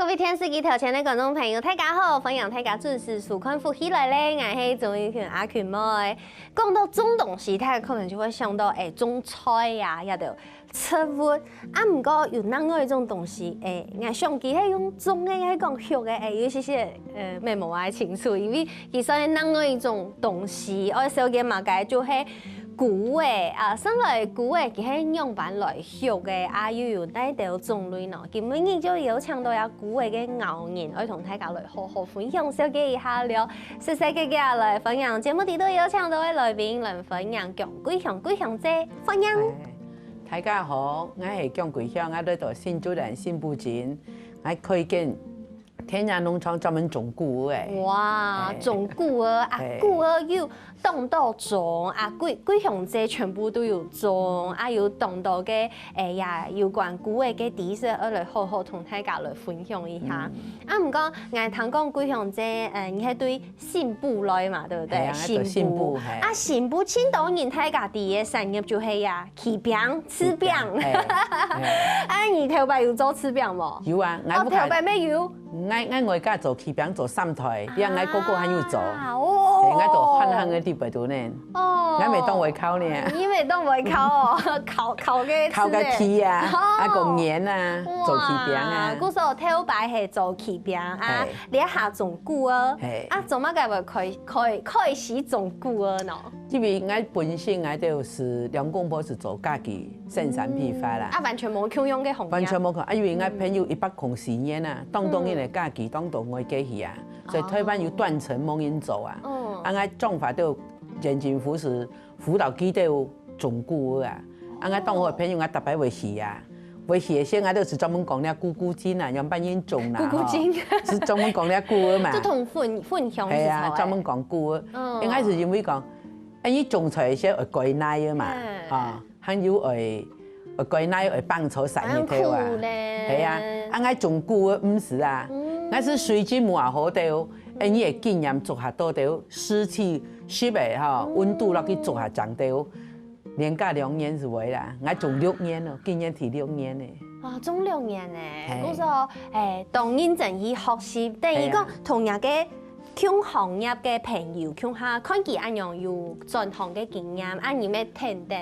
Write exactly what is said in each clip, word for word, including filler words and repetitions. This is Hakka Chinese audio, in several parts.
各位電視機頭前个觀眾朋友，大家好，歡迎大家準時收看《福氣來了》，𠊎係鍾玉群阿群妹。講到種東西，大家可能就會想到，欸，種菜啊，也就植物。啊，毋過有另外一種東西，欸，𠊎想佢係用種个，也係講畜个，欸，有一些些，呃，眉毛啊清楚，因為佢算係另外一種東西，愛紹介麼个，就係 菇仔啊，先來菇仔佢係仰般來畜个，啊又有哪兜種類呢？今晡日就邀請到這菇仔个𠢕人，愛同大家來好好分享紹介一下了。細細个个來歡迎節目裡肚邀請到个來賓，來歡迎薑桂香，桂香姐，歡迎。欸，大家好，𠊎係薑桂香，𠊎來到新竹縣新埔鎮，𠊎開間 田園農場專門種菇仔。哇，欸。種菇仔啊，欸。菇仔有當多種啊，桂，桂香姐全部都有種啊，有當多个，欸呀，有關菇仔个知識，愛來好好同大家來分享一下。嗯。啊，毋過，𠊎聽講桂香姐，呃，你係對新埔來嘛，對不對？係啊，𠊎對新埔，新埔，係。啊，新埔盡多人大家知个產業就係呀，柿餅、柿餅。柿餅，係，係。啊，你頭擺有做柿餅無？有啊，𠊎哦，屋下頭擺乜有。 𠊎，𠊎外家做柿餅做三代，連𠊎哥哥還有做。啊，哦。係，𠊎做漢漢个地位度呢。哦。𠊎乜當會烤呢。你乜當會烤哦，烤，烤个烤个皮啊，哦。啊，過年啊，哇，做柿餅啊。故所頭擺係做柿餅啊，係。這下種菇仔，係。啊，做麼个會開，開，開始種菇仔呢？因為𠊎本身𠊎就係兩公婆係做家己 生產批發啦。嗯，啊，完全無共樣个行業。完全無共，啊，因為𠊎朋友一百空四年啊，當多人个家己當到外國去啊，所以台灣有斷層無人做啊。嗯。啊，𠊎種法都縣政府係輔導佢兜種菇仔啊。啊，𠊎當好个朋友，𠊎逐擺會去啊，會去个時，𠊎都係專門講了菇菇精啊，仰般人種啦，菇菇精。吼，係專門講了菇仔嘛。就同分，分享係啊，係無？專門講菇仔。嗯。應該係因為講，哎，你種出來个時會該耐个嘛，嗯。啊。 還有會，會該耐會放草曬日頭啊。還有苦呢。係啊，啊，𠊎種菇仔毋係啊，嗯。𠊎係水質無偌好兜，哎，你个經驗做下多兜，濕氣濕个吼，嗯。溫度落去做下正兜，連續兩年係會啦，𠊎種六年咯，今年第六年呢。啊，種六年呢，係。故所，哎，當認真去學習，等於講，係啊。同若个 共行業个朋友，共下看佢恁樣有轉行个經驗，啊，你乜跈等。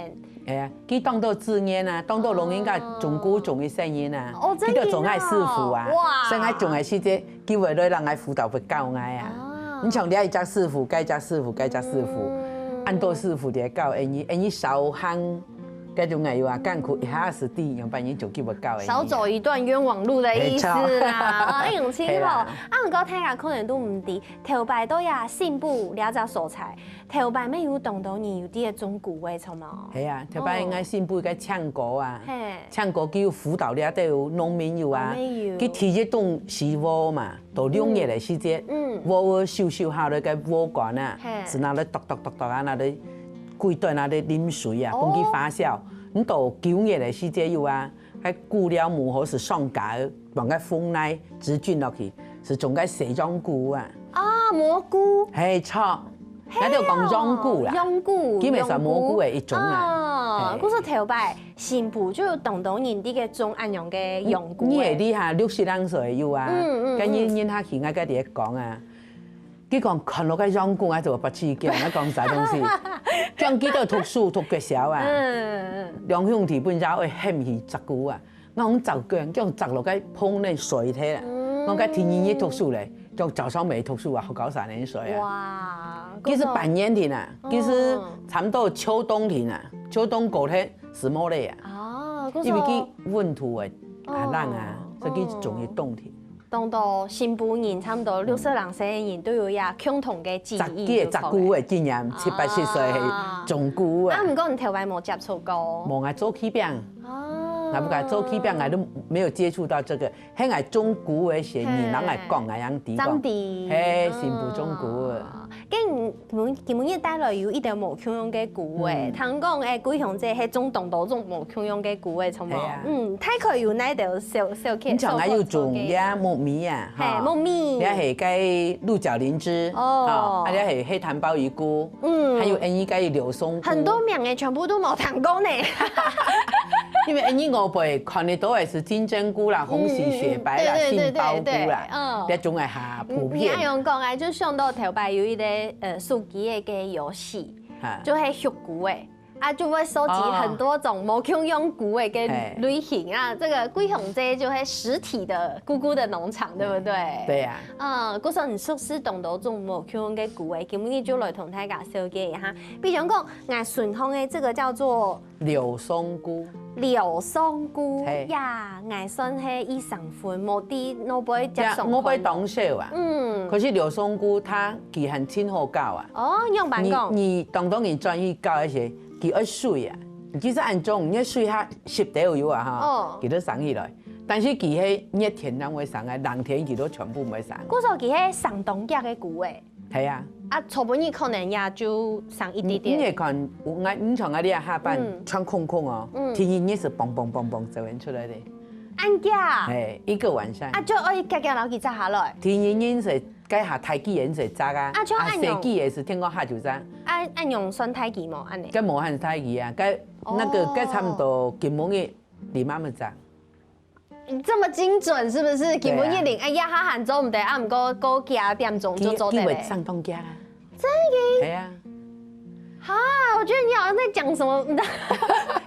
哎呀，佢當多資源啊，當多老人家種菇種一世人啊，哦，佢就做𠊎師傅啊，真的哦。哇。所以𠊎種个時節，佢會來讓𠊎輔導，會教𠊎啊。啊。你像這一隻師傅，該隻師傅，該隻師傅，嗯。恁多師傅來教，恁樣，恁樣少行 該種个有啊，艱苦一下子地，用半年就給我教的。少走一段冤枉路的意思啦。沒錯。啊，恁樣清楚。係啦。啊，毋過大家可能都毋知，頭擺到這新埔這隻所在，頭擺乜有當多人有在該種菇仔，著無？係啊，頭擺應該新埔該青果啊，哦。係。青果佢有輔導這兜農民有啊，農民有。佢第一棟係禾嘛， 到六月个時節，嗯。禾仔收收下來个禾稈啊，係。係拿來剁剁剁剁啊，拿來歸段拿來淋水啊，哦。分佢發酵。你到九月个時節有啊，該穀寮無好係上架，往該風泥直圳落去，係種該西洋菇啊。啊，蘑菇。係，著。係哦，該就講洋菇啦。洋菇，佢乜算蘑菇个一種啊。洋菇。哦，係。故所頭擺 新埔就有當多人在該種恁樣个洋菇仔。你，你係這下六十零歲有啊？嗯，嗯，該人，嗯。人客去𠊎該裡講啊，佢講看到該洋菇啊，就發痴驚，𠊎講啥東西？像佢兜讀書讀國小啊，嗯，嗯，嗯。兩兄弟本來會喊去摘菇啊，𠊎講摘菇，講摘落該碰恁水忒啊，嗯。𠊎講該天天也讀書咧，講早上沒讀書啊，好搞啥恁水啊？哇，其實半年天啊，哦。其實差不多秋冬天啊，秋冬過忒 係無咧啊。哦，因為佢溫度會較冷啊，哦。所以佢種个冬天。當多新埔人，差不多六十零歲个人都有這共同个記憶，十幾个摘菇个經驗，七八十歲个種菇啊。啊，毋過你頭擺無接觸過？無，𠊎做柿餅。哦。𠊎毋敢做柿餅，𠊎都沒有接觸到這個。係𠊎種菇个時，人人來講，𠊎正知講。正知。係，新埔種菇个。哦。該你今晡日帶來有一兜無共樣个菇仔，嗯。聽講欸，貴香姐係種當多種無共樣个菇仔，著無？係啊。嗯，大概有哪兜小小介紹？你像𠊎有種這木米啊，嘿，哈，木米。這係該鹿角靈芝，哦。哈，啊這係黑糖鮑魚菇，嗯。還有𠊎个柳松菇。很多名欸，全部都無聽過呢。因為𠊎外背看得到个係金針菇啦、鴻喜雪白啦、嗯，嗯，嗯，杏鮑菇啦，對，對，對，對，對，嗯。這種个較普遍。你，你恁樣講啊，就想到頭擺有一個，呃，手機个遊戲，哈。就係畜菇欸，啊，就會收集很多種無共樣菇欸个類型啊。嘿。這個貴香姐就係實體的菇菇的農場，對不對？對啊。嗯，故所你熟識當多種無共樣个菇欸，今晡日就來同大家紹介一下。比如講，𠊎手項个這個叫做 柳松菇。柳松菇，嘿。呀，𠊎算係一生份，無知外背接觸過。呀，外背當少啊。嗯。可是柳松菇佢，佢還真好搞啊。哦，仰般講？你，你當多人轉去搞該兜，佢愛水啊。其實恁樣，你个水較濕兜有啊哈，哦。佢就生起來。但是佢係熱天正會生个，冷天佢都全部毋會生。故所佢係生當遽个菇欸。 係啊。啊，差不多可能也就生一點點。你，你會看，𠊎，你像𠊎這下半，嗯。全空空哦，嗯。第二日係嘣嘣嘣嘣走出來个。恁遽？係，一個晚上。啊，就愛遽遽摎佢摘下來。第二日係該下大枝仔就摘啊，啊，像恁樣。啊，細枝仔係天光下就摘。啊，恁樣算大枝無？恁樣。該無恁大枝啊，該，那個，哦。該差不多今晡日，你慢慢摘。 這麼精準是不是？今晡日零，對啊。哎呀，佢還做毋得，啊，毋過過幾點鐘就做得咧。佢，佢會生當遽啊。真的？係啊。哈，我覺得你好像在講什麼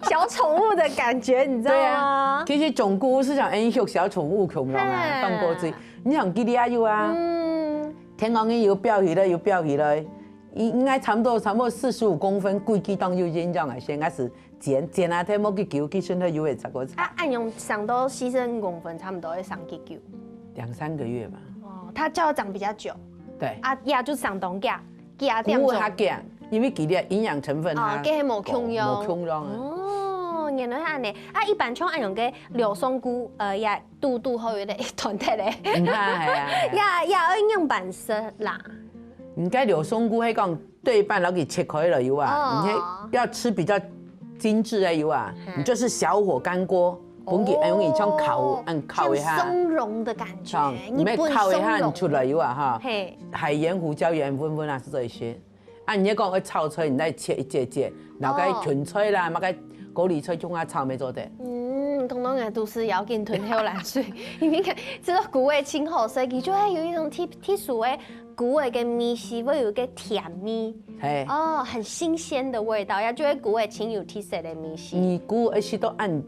小寵物的感覺，你知道嗎？對啊，其實種菇係像𫣆畜小寵物共樣啊，嘿。放過自己。你像佢這下有啊，嗯。天光日又飆起來，又飆起來，應，應該差不多，差不多四十五公分，規枝當有影響啊，現在是 剪，剪啊，忒無幾久，佢順頭又會再過長。啊，恁樣生到四十五公分，差不多會生幾久？兩三個月吧。哦，它就要長比較久。對。啊，也就生當遽，遽點種。菇較遽，因為佢个營養成分哦，它跟無共樣。無共樣啊。哦，原來係恁樣。啊，一般像恁樣个柳松菇，呃，也堵堵好有點斷忒咧。嗯，係啊，係啊。也，也愛仰般食啦。你該柳松菇，係講 對半摎佢切開了以後啊，哦。你要吃比較精緻的以後啊，嗯。你就是小火乾鍋，分佢容易像烤，哦，嗯，烤一下。像松茸的感覺，像，日本你烤一下，松茸。你出來以後啊，哈，嘿。海鹽、胡椒鹽、溫溫啊，係這一些。啊，你要講愛炒菜，你再切一節節，然後該芹菜啦，哦。麼个高麗菜，中啊炒乜做得。嗯，通通个都係要緊吞口涎水，因為這个菇仔盡好食，佢就會有一種特，特殊个 菇仔个味緒，會有個甜味。嘿。哦，很新鮮的味道，也就係菇仔盡有特色个味緒。你菇愛食到恁，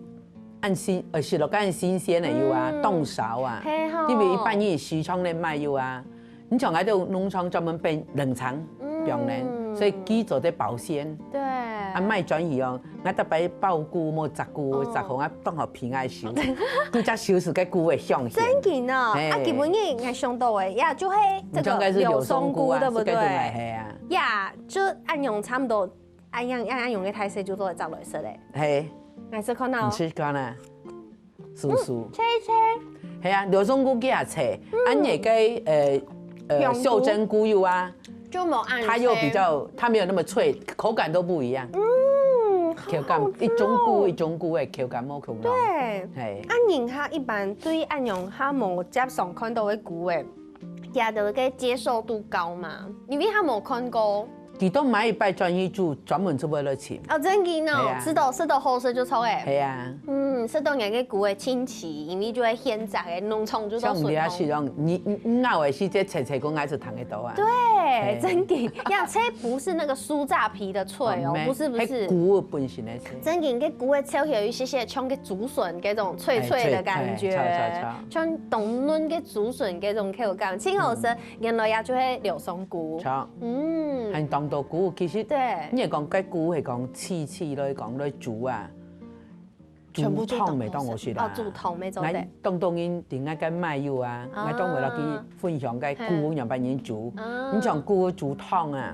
恁新，呃，食到恁新鮮个有啊，嗯。當燒啊。嘿吼。因為一般人市場咧賣有啊，你像𠊎兜農場專門放冷藏，嗯。放冷，所以佢做得保鮮。對。啊，賣轉去哦， 𠊎逐擺爆菇無摘菇，哦。摘好啊，當好平愛收，佢只收拾該菇个香氣。真緊哦，嘿。啊，今晡日𠊎想到个，呀，就係這個你講該係柳松菇啊，柳松菇，對不對？係該種來，嘿啊。呀，就恁樣差不多，恁樣，恁樣个大細就做得摘來食咧。嘿。𠊎試看啊。你試看啊，酥酥。嗯，切一切。嘿啊，柳松菇佢也切，嗯。恁樣个，呃，呃，香菇。袖珍菇有啊， 就無恁它又比較，它沒有那麼脆，口感都不一樣。嗯，口感，好好吃哦。一種菇一種菇个口感無共樣。對。嘿。啊，人客一般對恁樣較無接觸看到个菇仔，佢兜个接受度高嘛？因為佢無看過。佢都買一擺轉去煮，專門就為了請。哦，真个哦，嘿啊。食到，食到好食就著欸。嘿啊。嗯，食到人个菇仔親戚，因為就係現摘个，農場就到順風。像你啊，是講，你，你，你咬个時節，切切个，還係聽得到啊。對，嘿。真个，呀，這不是那個酥炸皮的脆哦，哦，沒，不是，不是。那菇本身的脆。真个，該菇仔切起來有一些些像个竹筍該種脆脆的感覺，哎，脆，哎，脆，脆，脆。像當嫩个竹筍該種口感，真好食。嗯。原來呀，就係柳松菇。著。嗯。還當多菇，其實，對。你也講該菇，係講細細來講來煮啊， 全部煮湯乜當好食啦。煮湯哦，煮湯乜做得。𠊎當多人定𠊎个麥友啊，啊。𠊎當會摎佢分享該菇仰般人煮。啊。你像菇煮湯啊，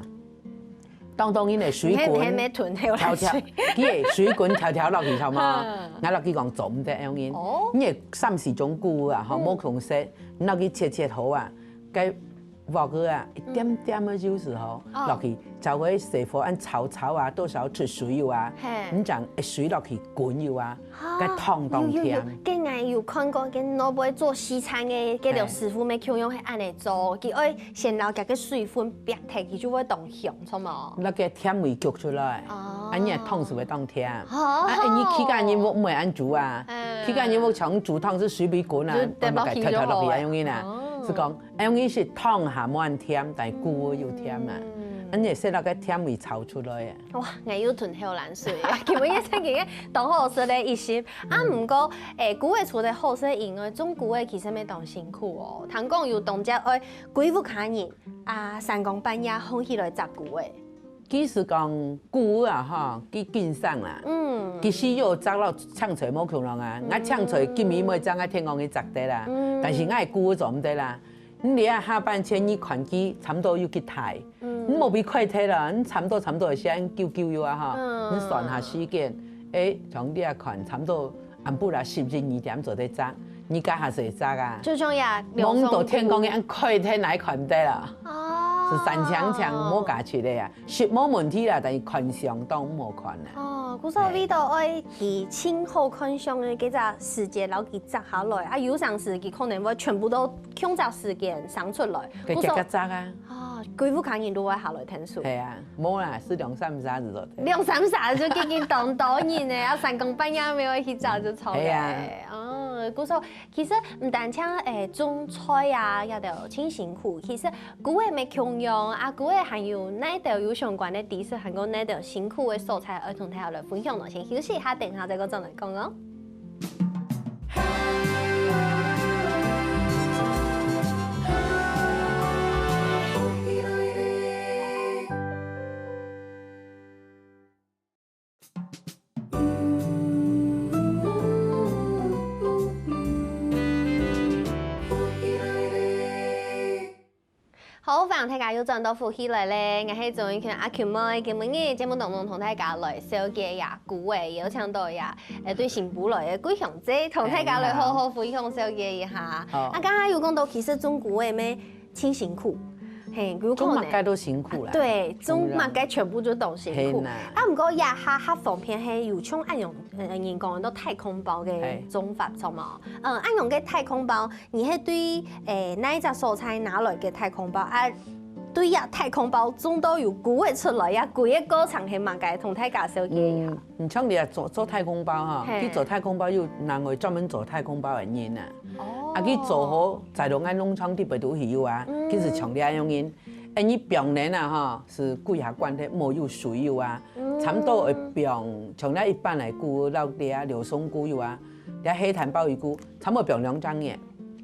當多人个水滾，你還，你還沒吞，還有來水。調調，佢个水滾調調落去，知道嗎？嗯。𠊎摎佢講做毋得恁樣。哦。你个三四種菇啊，吼，嗯。無共色，你摎佢切切好啊，該鑊仔啊，一點點个油水吼，哦。落去，炒个細火恁炒炒啊，多少出水油啊，嘿。你將水落去滾油啊，哦，該湯當甜。有，有，有，該𠊎有看過，該老輩做西餐个，該條師傅乜共樣係恁樣做，佢愛先摎佢个水分煏忒，佢就會當香，著無？該个甜味焗出來，哦。恁樣湯就會當甜。哦。啊，你去到人屋毋會恁煮啊，嗯。去到人屋像煮湯係水尾滾啊，就跌落去就好啊。毋係，跌落去恁樣啊，哦。係講 恁樣係湯下無恁甜，但係菇仔有甜啊。嗯。恁樣係該个甜味炒出來啊。哇，𠊎又吞口涎水啊！今晡日真个當好食个一集。啊，嗯。毋過，欸，菇仔除了好食以外，種菇仔其實乜當辛苦哦。聽講有當多愛歸屋下人啊，三更半夜䟘起來摘菇仔。 其實講菇仔啊吼，佢緊生啦。嗯。其實又摘到青菜無共樣啊，嗯。𠊎青菜今晡日愛摘，𠊎天光去摘得啦。嗯。但係𠊎个菇仔做毋得啦。你這下半天你看佢差毋多又幾大，嗯。你無比快忒啦，你差毋多差毋多時間久久有啊吼，嗯。你算下時間，欸，像你啊看差毋多 暗晡啦，十一二點做得摘，你家下係摘啊？就像呀，望到天光，你開天來看得啦。哦。係三強強無價錢个啊，食無問題啦，但係看相當毋好看啊。哦，故所為到愛佢盡好看相个這隻時節，摎佢摘下來，啊，有成時佢可能會全部都共隻時間生出來。故所，結結摘啊。哦，歸屋下人都會下來𢯭手。係啊。 無啦，係兩三儕就做得。兩三儕就已經當多人呢，啊，三更半夜乜愛去摘就著了。係啊。哦，故所其實毋單淨，欸，種菜啊，這兜盡辛苦，其實菇仔乜共樣，啊，菇仔還有哪兜有相關个知識，還過哪兜辛苦个所在，愛同大家來分享咯。先休息一下，等下再過轉來講哦。 好，歡迎大家又轉到福氣來了，𠊎係鍾玉權阿Q妹。今晡日節目當中同大家來紹介這菇仔，邀請到這，呃，對新埔來个桂香姐，同大家來好好分享紹介一下。好。啊，剛剛有講到，其實種菇仔乜盡辛苦，嘿，有可能。種麼个都辛苦啦。對，種麼个全部就當辛苦。係啦。啊，毋過這下較方便係有像恁樣，呃，人講到太空包个種法，係。著無？嗯，恁樣个太空包 你係對，欸，哪一隻所在拿來个太空包啊？對這太空包種到有菇仔出來，這歸个過程係麼个？同大家紹介一下。嗯，你像你啊，做，做太空包哈，嘿。佢做太空包有另外專門做太空包个人啊。哦。啊，佢做好，在到𠊎農場裡背都係有啊，嗯。佢係像這樣人。欸，你放等啊哈，係幾下罐頭，無有水有啊，嗯。差毋多會放，像這一般个菇，摎這啊，柳松菇有啊，這黑炭鮑魚菇， 差毋多放兩隻月。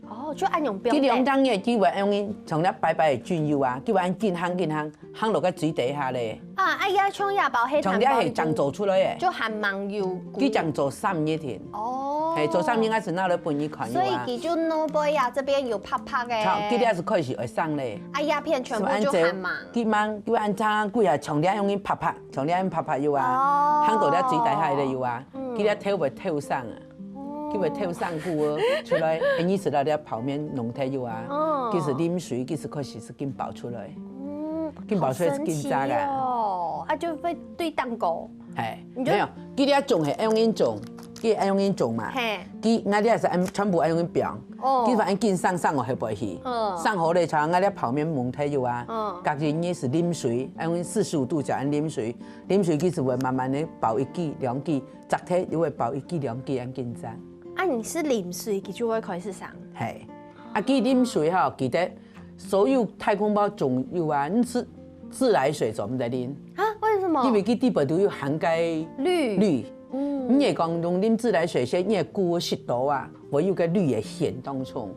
哦，就恁樣放。佢兩隻月，佢會恁樣，像這白白个菌有啊，佢會恁緊行緊行，行落个水底下咧。啊，哎呀，像這包黑炭包，像這係正做出來个。就還吂有菇。佢正做三日天。哦。係，做三日，𠊎先拿來分你看有啊。所以佢就腦背啊，這邊有白白个。好，佢這係開始會生咧。啊，這片全部就還吂。係毋係恁樣？佢吂，佢會恁樣，佢啊，像這樣白白，像這樣白白有啊，哦。行到這水底下个有啊，嗯。佢這頭會頭生啊。 哦。佢會頭生菇仔出來，欸，你食到這泡麵弄忒有啊，哦。佢係啉水，佢係開始係緊爆出來，嗯，緊爆出來係緊炸个。好神奇哦，啊，就會對蛋糕。係，你就無有，佢這種係恁樣種，佢恁樣種嘛，嘿。佢，𠊎這係全部恁樣放，哦。佢反正緊生生哦，會不會去？嗯。生好咧，像𠊎這泡麵弄忒有啊，嗯。隔日你係啉水，恁樣四十五度角恁啉水，啉水佢係會慢慢个爆一支、兩支， 摘忒又會爆一支兩支恁緊生。啊，你係啉水，佢就會開始生？係。啊，佢啉水吼，記得所有太空包總有啊，你係自來水做毋得啉。啊，為什麼？因為佢底背都有含該氯。氯。嗯。你會講用啉自來水，係你个菇个濕度啊，會有个氯个線當中。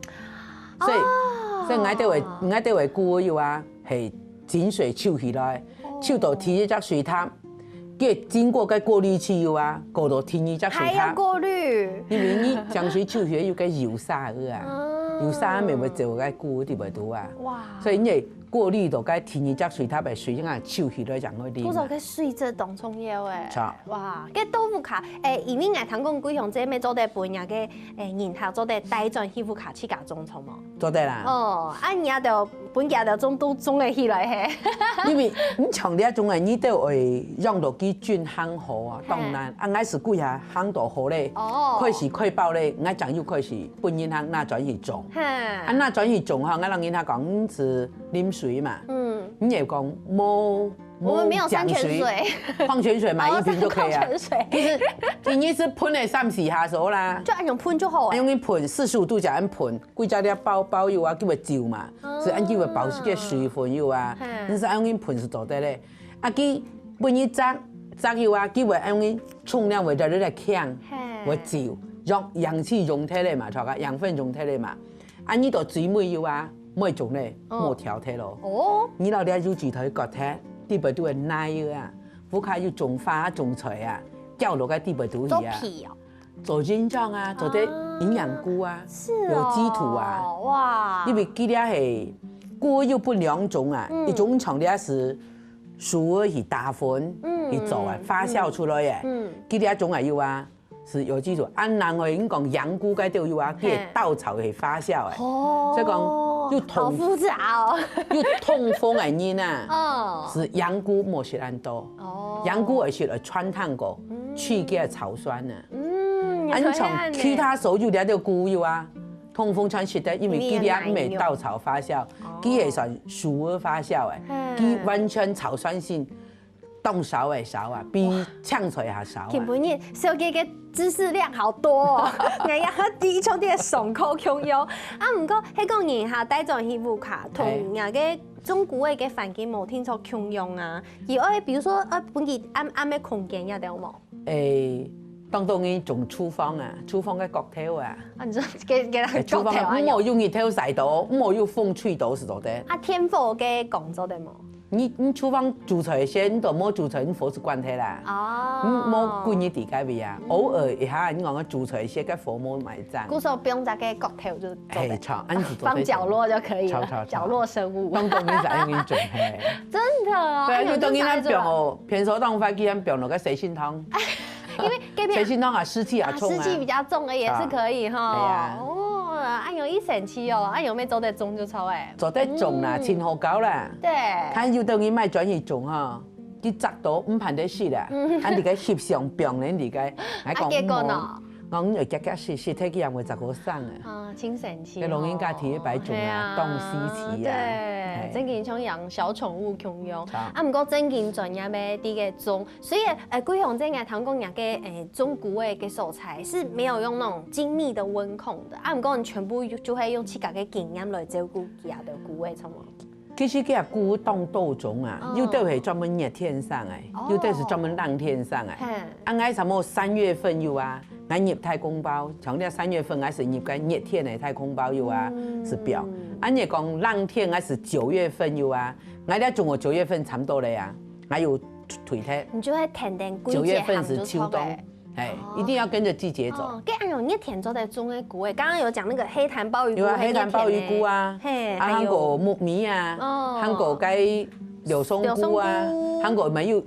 所以，哦。所以𠊎兜个，𠊎兜个菇有啊，係緊水抽起來，哦。抽到第一隻水塔， 佢經過个過濾器有啊，過到第二隻水塔。還要過濾。因為你將水抽起來有个油沙个啊，哦。油沙還無會走該菇个底背肚啊。哇。所以你過濾到該第二隻水塔个水啊，抽起來正好啉啊。不過該水質當重要欸。著。哇，該到屋下，欸，因為𠊎聽講桂香姊乜做得分人家个，欸，人客做得帶轉去屋下自家種，著無？做得啦。哦，啊，你也就分佢兜種都種得起來嘿。因為你像這種个，你都愛養到佢盡行好啊，嘿。當然，啊，𠊎係幾下行到好咧，哦。開始開包咧，𠊎正有開始分人客拿轉去種。嘿。啊，拿轉去種吼，𠊎摎人客講，嗯，係淋水嘛。嗯。你也講無，我們沒有山泉水。無井水，礦泉水買一瓶就可以啊。哦，礦泉水。其實，你一次噴了三四下手啦。就恁樣噴就好了。用一噴，四十五度角恁噴。 歸隻這包包有啊，佢會皺嘛，哦。所以恁佢會保持个水分有啊，嘿。但是恁樣噴係做得咧。啊，佢分你摘，摘有啊，佢會恁樣沖涼會熱熱个強，嘿。會皺，讓氧氣溶忒咧嘛，著个養分溶忒咧嘛。啊，你到最尾有啊，無種咧，哦。無條忒咯。哦。你老爹有幾頭割忒，地背都會泥有啊，屋下有種花種菜啊，掉落个地背都去啊。做肥哦。 做營養啊，做得營養菇啊，啊，是哦。有機土啊。哇。因為佢這係菇有分兩種啊，嗯。一種像這係樹仔去打粉，嗯，去做啊，嗯，發酵出來个。嗯。佢這種啊有啊，係有機土。啊，然後你講養菇該都有啊，佢係稻草去發酵个。哦。所以講，有通，好複雜哦。有通風个人啊，哦。係養菇無食恁多。哦。養菇會食來汆燙過，嗯。去佢个草酸啊。 嗯，啊，你像其他所有這兜菇有啊，通風汆食得，因為佢這毋係稻草發酵，哦。佢係算樹仔發酵个，嗯。佢完全草酸性當少个少啊，比青菜還少啊。今晡日小姐个知識量好多哦，𠊎也第一重點上課共樣。啊，毋過，係講人哈，帶轉去屋下，同人家个種菇个環境無定著共樣啊。佢愛，比如說，愛分佢暗暗个空間，也得無？ 誒，當當然種廚房啊，廚房个角頭啊。啊，你說給，給他哎，廚房啊，角頭啊，毋好有日頭曬到，毋好有風吹到，係做得。啊，添火个工作得無？你，你廚房煮菜先，你都無煮菜，你火就關忒啦。哦。你無滾一滴該位啊，嗯。偶爾一下，你講个煮菜先，該火無買炸。故所放在个角頭就做得。嘿，著，恁樣就做得。放角落就可以了，著，著，著。角落生物。當當然係恁樣種，嘿。真的哦，對啊，哎喲，就當然恁樣種哦，便所當快，佢恁樣落个洗身桶。 因為該片洗身桶啊，濕氣啊重啊。啊，濕氣比較重的也是可以哈。啊，對啊。哦，哎喲，一神奇哦，哎喲，乜做得種就著欸。做得種啦，嗯。盡好搞啦。對。看有兜人買轉去種哈，佢摘到毋盼得食啦，嗯。啊，你个翕相放咧，你个，還講啊，結果呢？無，講你結結實實，忒佢也會摘好生啊。啊，真神奇哦。該老人家天天擺種啊，嘿啊，當稀奇啊。對，嘿。真經像養小寵物共樣。著。啊，毋過真經專業个，這个種 所以，呃，貴雄這𠊎聽講，若个，呃，種菇个个所在是沒有用那種精密的溫控的，啊，毋過你全部就會用自家个經驗來照顧佢个菇个，著無？其實佢个菇當多種啊，哦。有兜係專門熱天生个，哦。有兜係專門冷天生个。嘿。啊，𠊎差不多三月份有啊，𠊎入太空包，像這三月份𠊎係入个熱天个太空包有啊，嗯。係放。啊，你講冷天，𠊎係九月份有啊，𠊎這種个九月份差不多了啊。 𠊎有退忒。你就會跈等季節行就著欸。九月份係秋冬，嘿，哦。一定要跟著季節走。哦，該恁樣熱天做得種个菇欸，剛剛有講那個黑糖鮑魚菇，有啊，很熱天欸。黑糖鮑魚菇啊，嘿，啊，還有還有木米啊，哦。還有該柳松菇啊，柳松菇。還有乜有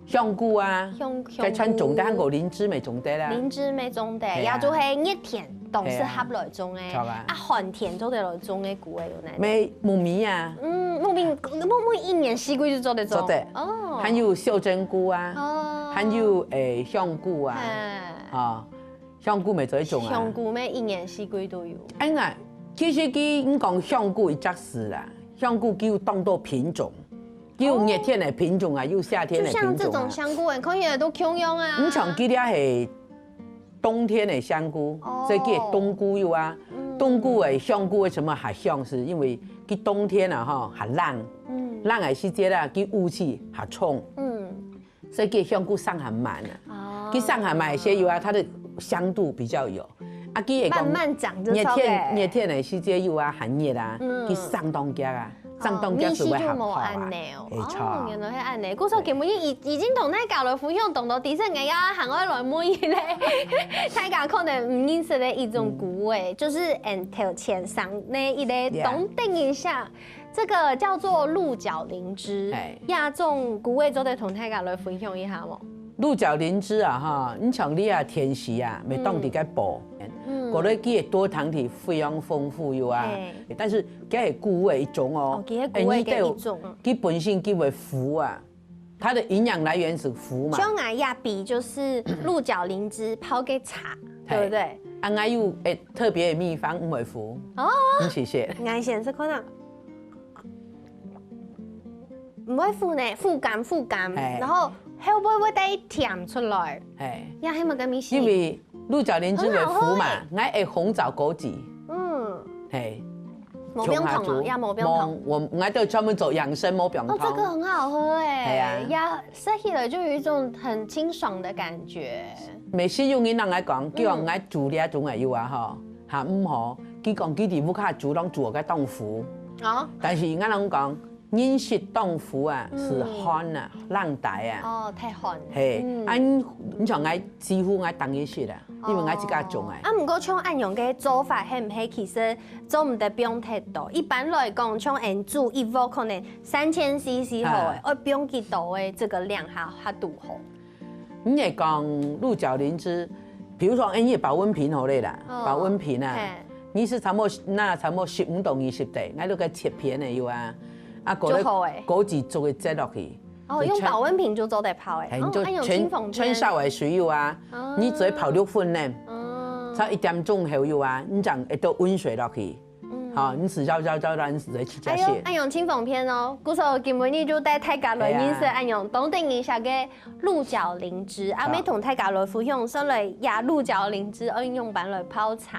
香菇啊，香，該全種得，香菇。還有靈芝乜種得啦。靈芝乜種得，嘿啊。也就係熱天當適合來種欸。嘿啊。著啊。啊，寒天做得來種个菇欸，有哪？乜木米啊。嗯，木米，木米一年四季就做得種。做得。哦。 還有袖珍菇啊，哦。還有，誒，香菇啊，嘿。啊，香菇乜做得種啊。香菇乜一年四季都有。哎呀，其實佢，你講香菇一隻字啦，香菇佢有當多品種，佢有熱天个品種啊，有夏天个品種啊。就像這種香菇，你看起來都共樣啊。你像佢這係冬天个香菇，哦。所以叫冬菇有啊。嗯。冬菇个香菇為什麼較香？係因為佢冬天啊，吼，較冷。嗯。冷个時節啦，佢霧氣較重。嗯。所以叫香菇生較慢啊。哦。佢生較慢个時節有啊，它的香度比較有。啊，佢會講慢慢長就熱天，著欸。熱天个時節有啊，較熱啊，嗯。佢生當遽啊。 正當哦，價值會合拍啊。你是就無恁呢哦。會差。哦，原來係恁呢。故所今晡日已，已經同大家來分享當多知識，𠊎也還愛來問一個，大家可能毋認識个一種菇欸，嗯。就是𠊎頭前生个一個，yeah。當得人惜，這個叫做鹿角靈芝。嘿。這種菇欸做得同大家來分享一下無？鹿角靈芝啊，哈，你像你啊，天時啊，每當地个補，嗯，過來佢个多醣體非常豐富有啊，嘿，但是佢係苦个一種哦，哦，佢係苦个一種。哎，你對，佢本身佢會苦啊，它的營養來源是苦嘛。像𠊎也比就是鹿角靈芝泡个茶，對不對？啊，𠊎有誒特別的秘方，毋會苦。哦，嗯，謝謝。𠊎先試看啊。 毋會苦呢，苦甘苦甘，嘿，然後後尾會帶甜出來，嘿，也係麼个味緒？因為鹿角靈芝會苦嘛，很好喝欸。𠊎愛紅棗枸杞，嗯，嘿，無冰糖哦，共下煮。也無冰糖。無，𠊎，𠊎都專門做養生，無冰糖。哦，這個很好喝欸，係啊。也食起來就有一種很清爽的感覺。每次有人人來講，叫𠊎煮這種个有啊吼，哈，毋好，佢講佢在屋下煮，攏煮个當苦。哦。但是𠊎人講， 人食當苦啊，嗯，係寒啊，冷帶啊。哦，太寒。嘿，嗯，啊，你，你像𠊎幾乎𠊎當日食啊，因為𠊎自家種啊。哦，啊，毋過像恁樣个做法，係毋係其實做毋得放忒多？一般來講，像𠊎煮一鑊可能三千C C好欸，啊，愛放幾多个這個量下，下肚好？ 你會講鹿角靈芝，比如說，哎，你的保溫瓶好了啦，哦，保溫瓶啊，嘿，你係差不多，那差不多十五到二十度，那就該切片个有啊，啊，過來就好欸。枸杞逐个切落去，哦，就全，用保溫瓶就做得泡欸。嘿，哦，你就全，哎，用清風片。全燒个水有啊，哦，你只要泡六分呢，哦，差一點鐘後有啊，你將一兜溫水落去， 嗯，好，你只要要要讓你自己去加水。哎喲，哎喲，清風片哦，故所今晡日就帶大家來認識，哎呀，哎喲，當地人寫个鹿角靈芝，啊，好，乜同大家來分享，上來呀，鹿角靈芝愛用般來泡茶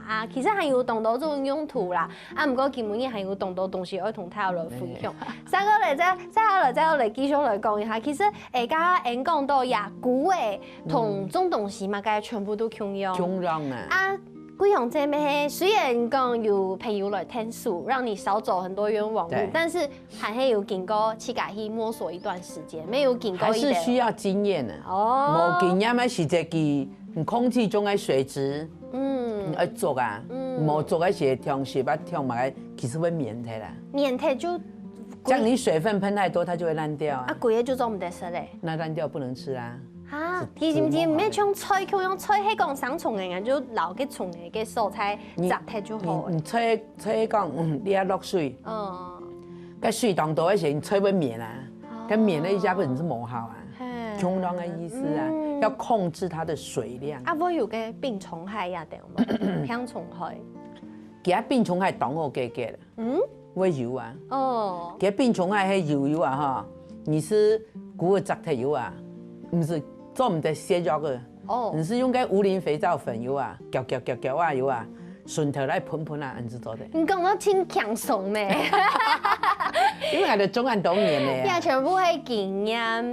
啊，其實還有當多種用途啦，啊，毋過今晡日還有當多東西愛同大家來分享。哎，再過來再，再下來再來繼續來講一下，其實，誒，剛剛𠊎講到呀，苦味同種東西嘛，嗯，該全部都共樣。共樣啊。啊， 貴陽這邊雖然講有朋友來𢯭手，讓你少走很多冤枉路，對，但是還係有經過自家去摸索一段時間，沒有經過一個，還是需要經驗的。哦，無經驗个時節，佢，你空氣中个水質，嗯，你愛捉啊，嗯，無捉个時節，像水吧，像麼个，其實會綿忒啦。綿忒就，這樣你水分噴太多，它就會爛掉啊。啊，歸個就做毋得食咧。那爛掉不能吃啊。 哈，是，佢毋係毋係像菜共樣，菜係講生蟲个，就摎該蟲个該所在摘忒就好了。你，你菜，菜講，嗯，你愛落水，嗯，該水當多个時，你菜會綿啊，哦，該綿个一下本身就無好啊，嘿，共樣个意思啊，嗯，要控制它的水量。啊，會有該病蟲害呀，對無？病蟲害。其他病蟲害當好解決了。 嗯？會有啊。哦。其實病蟲害係有有啊哈，你係苦个摘忒有啊，毋係做毋得瀉藥个。哦。你係用該烏磷肥皂粉有啊，攪攪攪攪啊有啊，順頭來噴噴啊，恁樣做得。你講到真輕鬆呢。因為𠊎都種恁多年了呀。呀，全部係經驗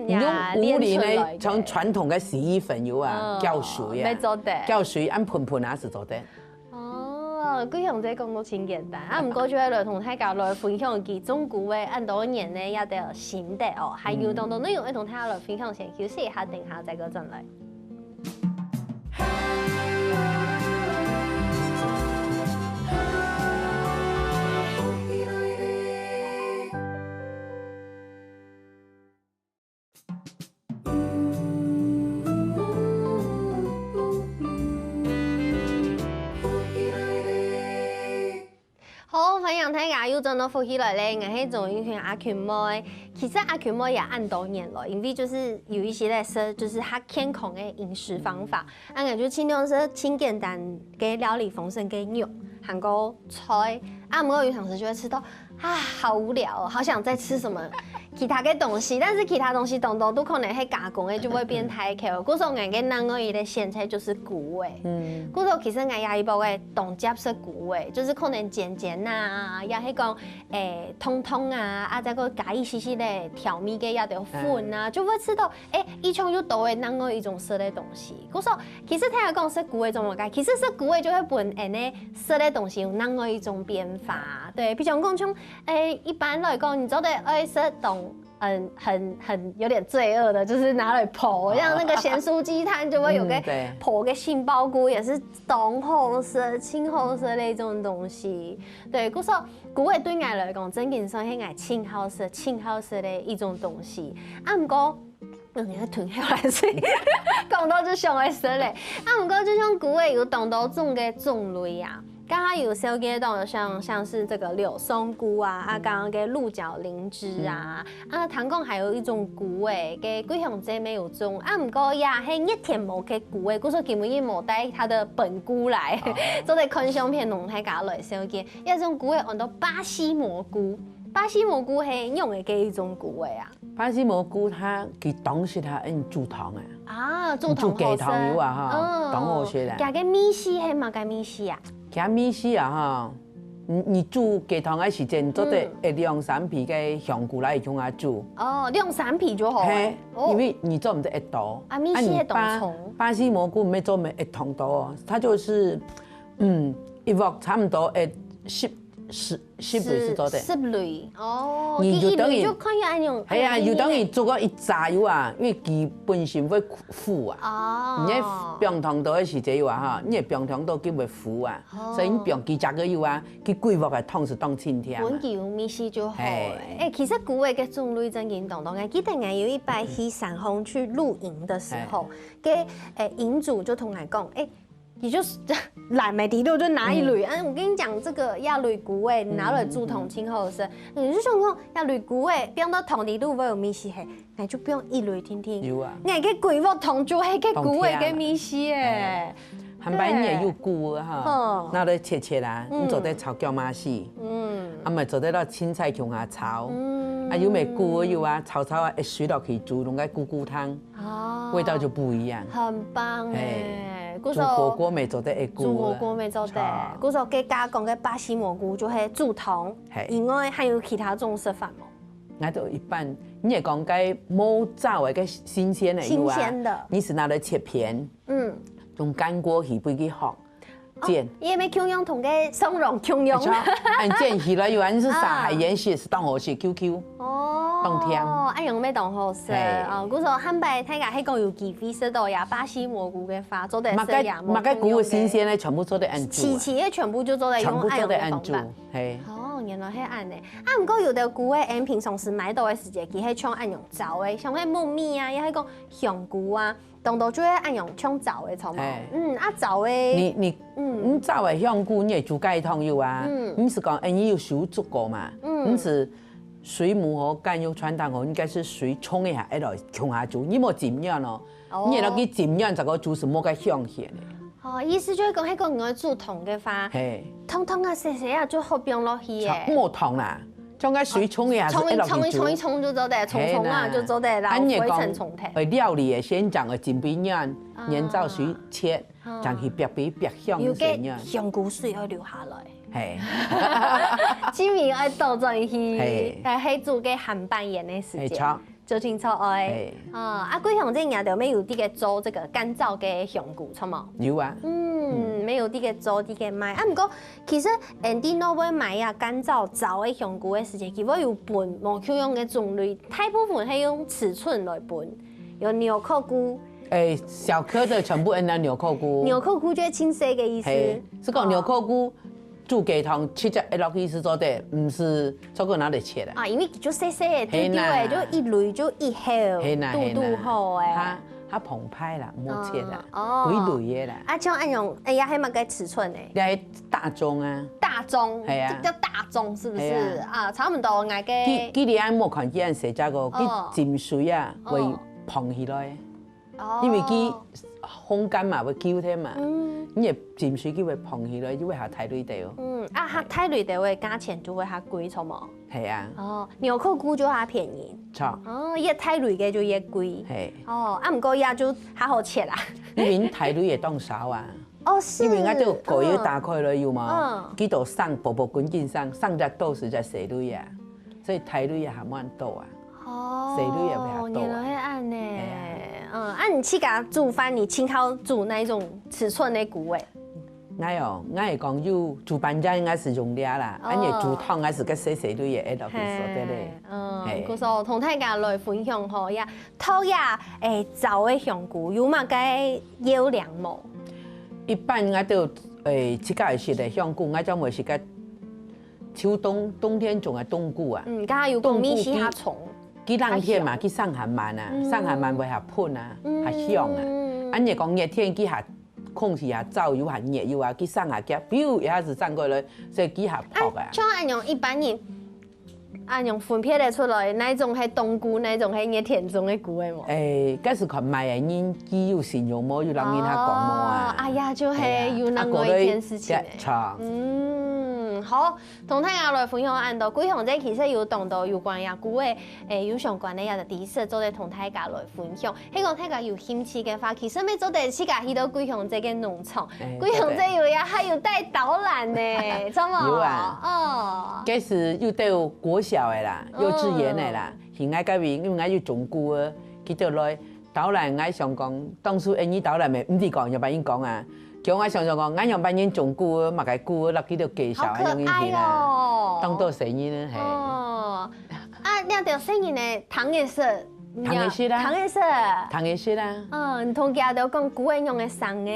呀，你用烏磷个，練出來个。像傳統个洗衣粉有啊，哦，攪水啊，乜做得。攪水恁噴噴啊，係做得。 哦，貴陽這講到真簡單，啊，毋過就係來同大家來分享佢種苦个恁多年个一兜心得哦，還有當多內容愛同大家來分享，先休息一下，等下再過轉來。 好，歡迎大家又轉到福氣來了，𠊎係鍾玉群阿群妹。其實阿群妹也恁多年了，因為就係有一些个係，就係較健康个飲食方法，啊，𠊎就盡量係盡簡單个料理方式个肉，還過菜，啊，毋過有當時就會食到 啊，好無聊哦，好想再吃什麼其他个東西，但是其他東西當多都可能係加工个，就會變忒口。故所𠊎个另外一個選擇就係苦个。嗯。故所其實𠊎也有一部个當接受苦个，就係可能煎煎啊，也係講，誒，燙燙啊，啊，再過加一些些个調味个一兜粉啊，嗯，就會食到，誒，一種又多个另外一種食个東西。故所其實聽人講食苦个做麼个，其實食苦个就會分人个食个東西有另外一種變化。對，比如講像 誒，一般來講，你做得愛食當，嗯，很，很有點罪惡的，就是拿來烰，像那個鹹酥雞攤就會有個，嗯，對，烰个杏鮑菇，也是當好食、盡好食的一種東西。對，故所，苦个對𠊎來講，真經算係𠊎盡好食、盡好食的一種東西。啊，毋過，嗯，你愛吞口水，講到就想愛食咧。啊，毋過就像菇仔有當多種个種類啊，剛剛有紹介到像，像是這個柳松菇啊，啊，剛剛个鹿角靈芝啊，啊，聽講還有一種菇仔，个貴陽這邊有種，啊，毋過也係熱天無个菇仔，故所今晡日無帶佢个本菇來，做得看相片同大家來紹介。這種菇仔安到巴西蘑菇，巴西蘑菇係仰仔个一種菇仔啊？ 巴西蘑菇佢，佢當時佢恁煮湯啊，啊，煮湯好食。煮雞湯有啊哈，嗯，當好食啦。佢个味緒係麼个味緒啊？佢味緒啊哈，你，你煮雞湯个時間，做得一兩三皮个香菇來共下煮。哦，兩三皮就好欸。嘿，哦。因為你做毋得一多。啊，味緒會當重。啊，你巴，巴西蘑菇毋係做毋得一當多哦，佢就係，嗯，一鑊差毋多一十，十，十粒就做得。十粒，哦，你就等於，佢一粒就看起來恁樣，係啊，恁樣就等於煮過一隻有啊，因為佢本身會苦啊。哦。你愛放湯到个時節有啊哈，你愛放湯到佢會苦啊，哦。所以你放幾隻个有啊，佢規鑊个湯就當清甜啊。本身有味緒就好欸。嘿。欸，其實菇仔个種類真經當多，𠊎記得𠊎有一擺去山上去露營的時候，嘿。个，欸，營主就同𠊎講，欸， 佢就係懶得理，就拿一粒。嗯，我跟你講，這個這粒菇仔，拿來煮湯真好食。嗯，就想講，這粒菇仔放到湯裡肚會有味緒係，𠊎就放一粒定定。有啊。𠊎个規鑊湯就係該菇仔个味緒欸。當甜啊。欸。還擺你也有菇仔哈，嗯。拿來切切啊，嗯。你做得炒薑嫲絲，嗯。啊，乜做得拿青菜共下炒，嗯。啊，有乜菇仔有啊，炒炒啊，一水落去煮，弄個菇菇湯。 哦，味道就不一樣。很棒欸，嘿，故所煮火鍋乜做得，煮火鍋乜做得，係啊。故所該加講个巴西蘑菇就係煮湯，嘿。以外還有其他種食法無？𠊎就一般，你也講該無燥个，該新鮮个，有啊。新鮮个。你係拿來切片，嗯。用乾鍋去分佢烘， 煎。哦，也無共樣同該松茸共樣。沒錯，恁煎起來有，恁係撒海鹽水，係當好食，Q Q。哦，當甜。恁樣乜當好食。嘿。哦，故所下擺大家係講有機會食到這巴西蘑菇个話，做得食這無共樣个。麼个，麼个菇新鮮个全部做得恁煮啊。新鮮个全部就做得用恁樣个方法。全部做得恁煮，嘿。哦，原來係恁樣。啊，毋過有个菇仔，𠊎等平常時買到个時節，佢係像恁樣燥个，像該木耳啊，也係講香菇啊。 當多就係恁樣像燥个，著無？嘿。嗯，啊燥个。你，你，嗯。你燥个香菇，你會煮雞湯有啊？嗯。你係講，欸，你有水煮過嘛？嗯。你係水無好，乾又汆燙好，應該係水沖一下，愛來共下煮。你莫浸軟哦。哦。你愛落去浸軟，這個煮係無該香氣个。哦，意思就係講，該個你愛煮湯个話，嘿。湯湯啊，細細啊，就好放落去个。莫湯啦。 像該水沖个還係愛落去煮。沖一沖，沖一沖就做得，沖沖啊，嘿啦。就做得，然後灰塵沖忒。哎，料理个先將个浸冰軟，啊。原照水切，啊。將佢煏煏煏香个時候。有个香菇水愛流下來。嘿。今晡日愛倒轉去，嘿。來，係煮个鹹粄圓个時間。嘿，著。 就清楚哦。嘿。啊，啊，貴陽這𠊎兜乜有在該做這個乾燥个香菇，著無？有啊。嗯，嗯。乜有在該做，在該賣。啊，毋過其實𠊎等若會買啊乾燥燥个香菇个時節，佢會有分無共樣个種類，大部分係用尺寸來分，有紐扣菇。哎，小顆的全部安到紐扣菇。紐扣菇就係盡細个意思。嘿，係講紐扣菇，哦。 煮雞湯直接一落去係做得，毋係做个拿來切啊。啊，因為就細細个，嘿啦。丟丟个，就一蕊就一口，嘿啦，堵堵好欸。嘿啦。較，較澎湃啦，毋好切啦，哦，哦。歸蕊个啦。啊，像恁樣，哎呀，還麼个尺寸呢？你係大中啊。大中，係啊。這叫大中是不是？係啊。啊，差不多，𠊎个。佢，佢這恁莫看，佢恁細隻个，哦。佢浸水啊，哦。會膨起來。 哦。因為佢烘乾嘛，會勼忒嘛。嗯。你个浸水佢會膨起來，就會較大蕊兜。嗯，啊，較大蕊兜个價錢就會較貴，著無？係啊。哦，紐扣菇就較便宜。著。哦，越大蕊个就越貴。嘿。哦，啊，毋過也就較好切啦。因為大蕊个當少啊。哦，係。因為𠊎兜蓋仔打開來有無？嗯。嗯。佢就生薄薄滾滾生，生隻多係隻細蕊啊。 所以大蕊也還蠻多啊。哦，細蕊也會較多啊。原來係恁呢。係啊。嗯，啊，你自家煮飯，你盡好煮哪一種尺寸个菇仔？𠊎哦，𠊎會講有煮粄圓，𠊎係用這啦，哦。啊，你煮湯，𠊎係該細細蕊个，會落去做得咧。嘿，嗯，嘿。故所同大家來分享吼，呀，頭呀，欸，燥个香菇有麼个要領無？一般𠊎兜，欸，自家會食个香菇，𠊎就會食个 秋冬，冬天種个冬菇啊。嗯，剛剛有講冬菇味緒較重。佢冷天嘛，佢生較慢啊，生較慢會較噴啊，較香啊。恁樣講熱天佢較空氣較燥又較熱又啊，佢生較遽，biu一下子生過來，所以佢較薄啊。像恁樣一般人，恁樣分別得出來，哪種係冬菇，哪種係熱天種个菇个無？誒，該係看買个人，佢有信用無，有人人客講無啊。哦，哎呀，就係有另外一件事情誒。著。嗯，好。 同大家來分享恁多，桂香姐其實有當多有關於菇个，誒，有相關个一個知識，做得同大家來分享。係講大家有興趣个話，其實乜做得自家去到桂香姐个農場。誒，桂香姐有呀，還有帶導覽呢，著無？有啊。哦。該係有帶國小个啦，幼稚園个啦，現在該位因為𠊎有種菇啊，佢就來 導覽，𠊎想講，當初𠊎人導覽个，毋知講，仰般人講啊。叫𠊎想想講，𠊎仰般人種菇，麼个菇，落去就介紹，好可愛哦。恁樣去啦。當多細人呢，嘿。哦，啊，你兜細人呢，聽會識，聽會識啊。聽會識。聽會識啊。嗯，你同佢兜講菇个仰仔生个。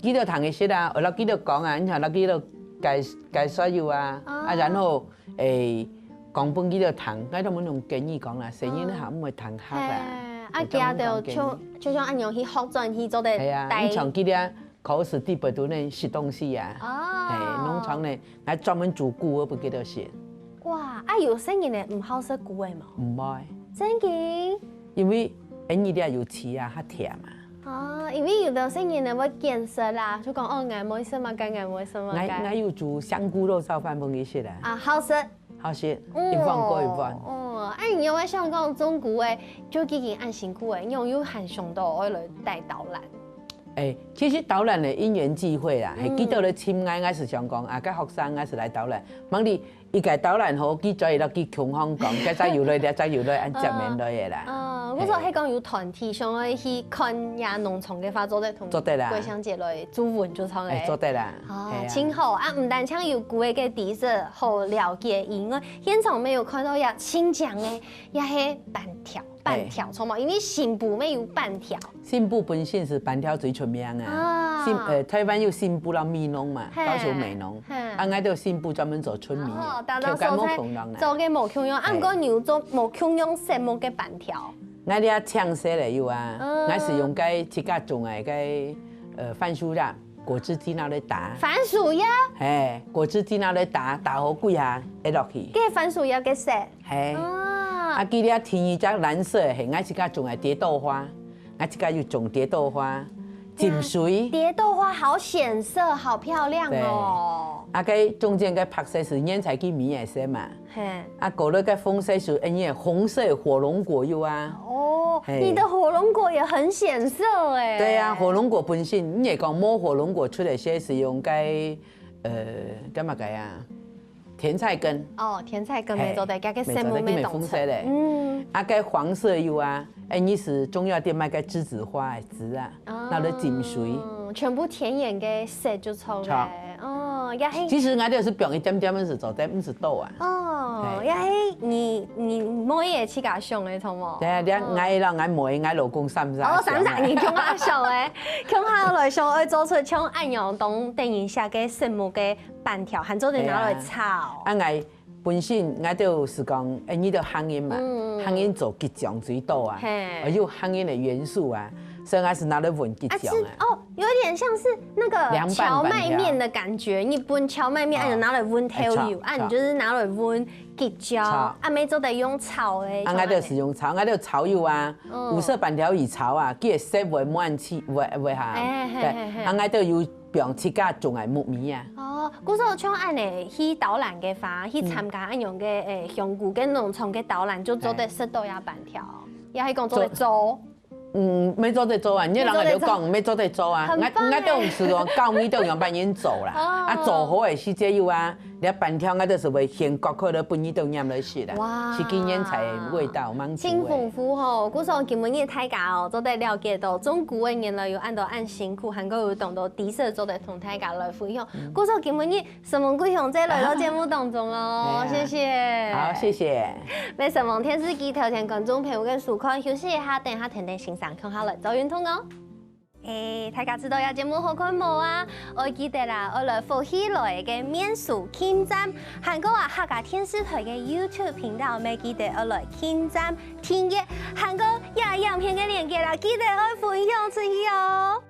佢兜聽會識啊，落去就講啊，你看落去就解解說有啊，啊，然後 誒，講分佢兜聽，𠊎都無用建議講啦，細人還毋會聽客啦。嘿，啊，佢兜就就像恁樣去學轉去做得。係啊，你像佢兜考試第八度呢，食東西啊，哦，嘿，農場呢，來專門煮菇，分佢兜食。哇，啊，有細人呢，毋好食菇个嘛？毋會。真个？因為𠊎人這有刺啊，較甜嘛。哦，因為有兜細人呢會揀食啦，就講哦，𠊎無愛食麼个，𠊎無愛食麼个。𠊎𠊎有煮香菇肉燥飯分佢食啊。啊，好食。 好食，一碗過一碗。哦，哎，你有想講種菇个，就已經恁辛苦个，你有還想到愛來帶導覽？哎，其實導覽个因緣際會啦，係佢兜來尋𠊎，𠊎係想講啊，該學生𠊎係來導覽，望你一個導覽好，佢就會落去共下講，該隻又來，該隻又來，恁接連來个啦。哦，𠊎說係講有團體想愛去看這農場个話，做得同做得啦。桂香姐來做文就唱个。哎，做得啦。 哦，係啊。真好啊！毋單淨有菇个知識好了解以外，現場乜有看到這新種个，這係粄條，粄條，著無？因為新埔乜有粄條。新埔本身係粄條最出名啊。啊。新，呃，臺灣有新埔摎美濃嘛，嘿。高雄美濃。嘿。啊，𠊎兜新埔專門做春米啊，哦，大家口感無共樣啊。做个無共樣，啊，嘿。毋過你有做無共樣色目个粄條。 𠊎這青色个有啊，嗯。𠊎係用該自家種个該，呃，番薯葉，果汁機拿來打。番薯葉？嘿，果汁機拿來打，打好幾下，會落去。該番薯葉个色。嘿。啊。啊，佢這第二隻藍色个，係𠊎自家種个蝶豆花，𠊎自家有種蝶豆花，浸水。蝶豆花好顯色，好漂亮哦。對。啊，該中間該白色係原材佢米个色嘛。 嘿。啊，過了該紅色係，哎，紅色火龍果有啊。哦，嘿。你的火龍果也很顯色哎。對啊，火龍果本身，你也講無火龍果出來，係用該，呃，該麼个啊？甜菜根。哦，甜菜根嘿，沒錯的，加個色目沒錯的，佢乜紅色嘞。嗯。啊，該黃色有啊，哎，你係中藥店賣該梔子花的梔啊，哦，拿來浸水。全部田園个色就出來。著。 哦，也係。其實𠊎兜係放一點點，毋係做得，毋係多啊。哦，嘿。也係你，你妹仔自家想个，著無？對啊，你看，哦。𠊎摎𠊎妹，𠊎老公三儕哦，三儕人共下想个，共下來想，愛做出像恁樣當得人惜个色目个粄條，還做得拿來炒。對啊。啊，𠊎本身𠊎兜係講，哎，你兜客人嘛，嗯。客人做桔醬最多啊，嘿。有客人个元素啊，所以𠊎係拿來搵桔醬啊。啊，是，哦， 有點像是那個涼拌粄條。蕎麥麵的感覺，日本蕎麥麵，啊，你拿來搵豆油，哎，炒，啊，你就是拿來搵桔醬，炒。啊，乜做得用炒的，啊，𠊎兜係用炒，𠊎兜炒油啊，嗯。五色粄條以炒啊，佢个色會滿起，會，會下。哎，嘿，對，嘿，嘿。啊，𠊎兜有放自家種个木米啊。哦，故所像恁樣去導覽个話，去參加恁樣个，嗯。誒，香菇跟農場个導覽，就做得食到這粄條，也係講做得做。做 嗯，乜做得做啊，你人來就講，乜做得做啊。很棒欸。𠊎，𠊎都毋係講教你兜仰般樣做啦。哦。啊，做好个時節有啊，你粄條𠊎都係會先割開來分你兜拈來食啦。哇。係佢原材个味道，吂煮个。真豐富吼，故所今晡日大家哦，做得了解到種菇个原來有恁多恁辛苦，還過有當多知識做得同大家來分享。嗯。故所今晡日 承蒙桂香姐來到節目當中哦，哎呀，謝謝。好，謝謝。乜承蒙電視機頭前觀眾朋友个收看，休息一下，等下跈等先生共下來做運動哦。大家知道這節目好看無啊？愛記得啦，愛來福氣來个面書訂站，還過啊客家電視台个YouTube頻道，乜記得愛來訂站訂閱，還過這影片个連結啦，記得愛分享出去哦。